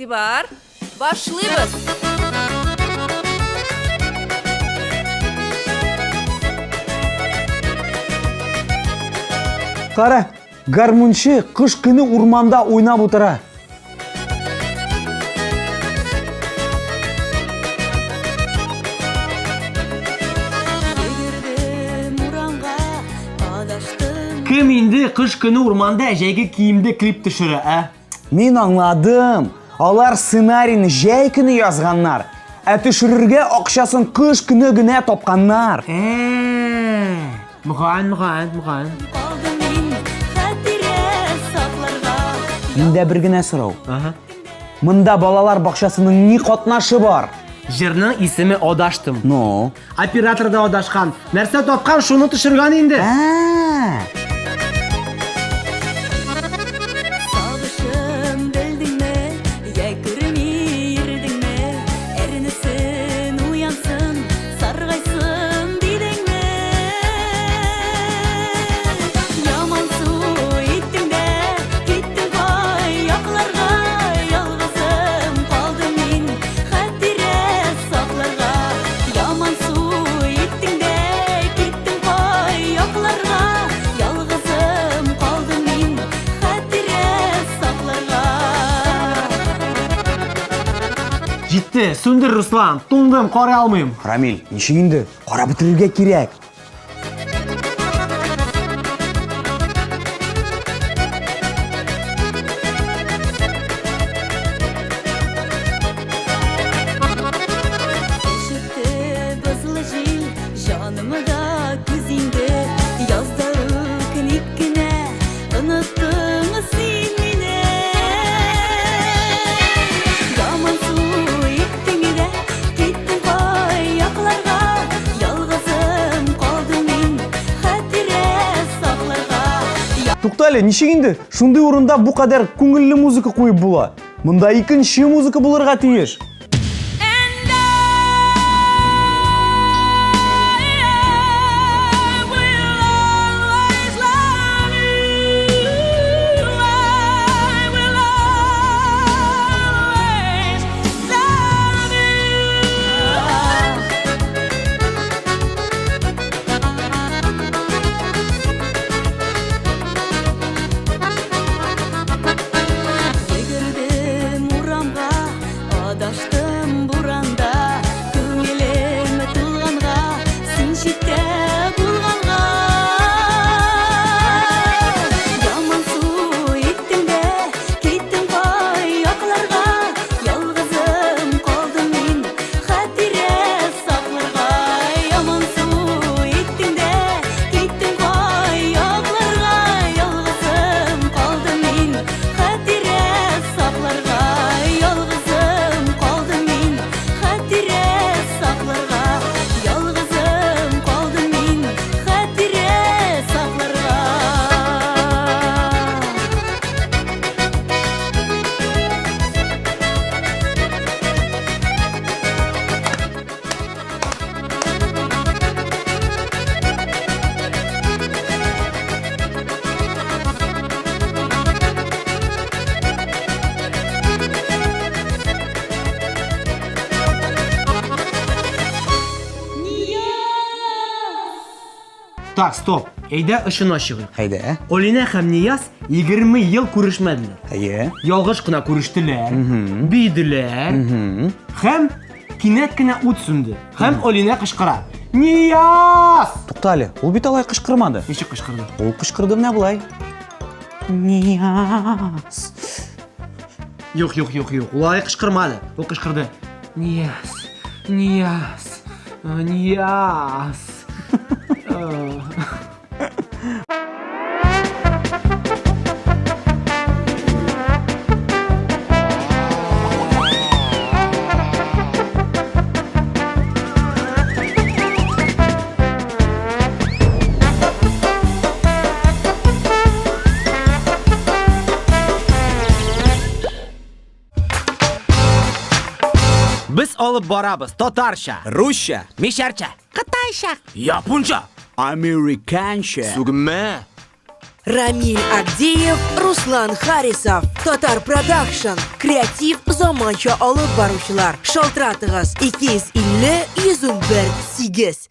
Игътибар! Башлыйбыз! Кара, гармунчы кыш көне урманда уйнап утыра. Кем инде кыш көне урманда җәйге киемдә клип төшерә, ә? Мин аңладым. Алар сценарийны җәй көне язганнар, ә төшерергә акчасын кыш көне генә тапканнар. Ә, Мөгаен, мөгаен, мөгаен. Калдым мин хатирә сакларга. Миндә бер генә сорау. Ага. Монда балалар бакчасының ни катнашы бар? Җырның исеме Адаштым. Ну. Оператор да адашкан. Нәрсә тапкан, шуны төшергән инде. А. Сагышым белдеңме, я күрми йөрдеңме? Әрнесен, уянсын, Саргайсын дидеңме? Ямансу иттең дә, киттең кай якларга, ялгызым калдым мин хатирә сакларга. Ямансу иттең дә, киттең кай якларга, ялгызым калдым мин хатирә сакларга. Җитте, сүндер, Руслан, туңдым, карый алмыйм. Рамил, ничек инде? Карап бетерергә кирәк. Өшетте бозлы җил, җанымда күз инде. Язда үк ник кенә Оныттың син мине. Ямансу иттең дә, киттең кай якларга. Ялгызым калдым мин хатирә сакларга. Туктале, ничек инде шундый урында бу кадәр күңелле музыка куеп була? Монда икенче музыка булырга тиеш. Йөгердем урамга, адаштым буранда, күңелем тулганга, син читтә булганга. Ямансу иттең дә, киттең кай якларга, ялгызым калдым мин хатирә сакларга. Ямансу иттең дә, киттең кай якларга, ялгызым калдым мин хатирә сакларга. Ялгызым калдым мин хатирә сакларга. Ялгызым калдым мин хатирә сакларга. Так, стоп. Әйдә очына чыгыйк. Әйдә. Олинә һәм Нияз 20 ел күрешмәделәр. Әйе. Ялгыш кына күрештеләр, биеделәр. Һәм кинәт кенә ут сүнде. Һәм Олинә кычкыра. Нияз! Тукта әле, ул бит алай кычкырмады. Ничек кычкырды? Ул кычкырды менә болай. Нияз. Юк, юк, юк, юк. Ул алай кычкырмады. Ул кычкырды. Нияз, Нияз, Нияз. Без алып барабыз татарча, Русча, мишәрчә, кытайча, японча, американча. Сүгенмә. Рамиль Агдеев, Руслан Харисов, Татар Продакшн, креатив заманча алып баручылар. Шалтыратыгыз 250 111 8.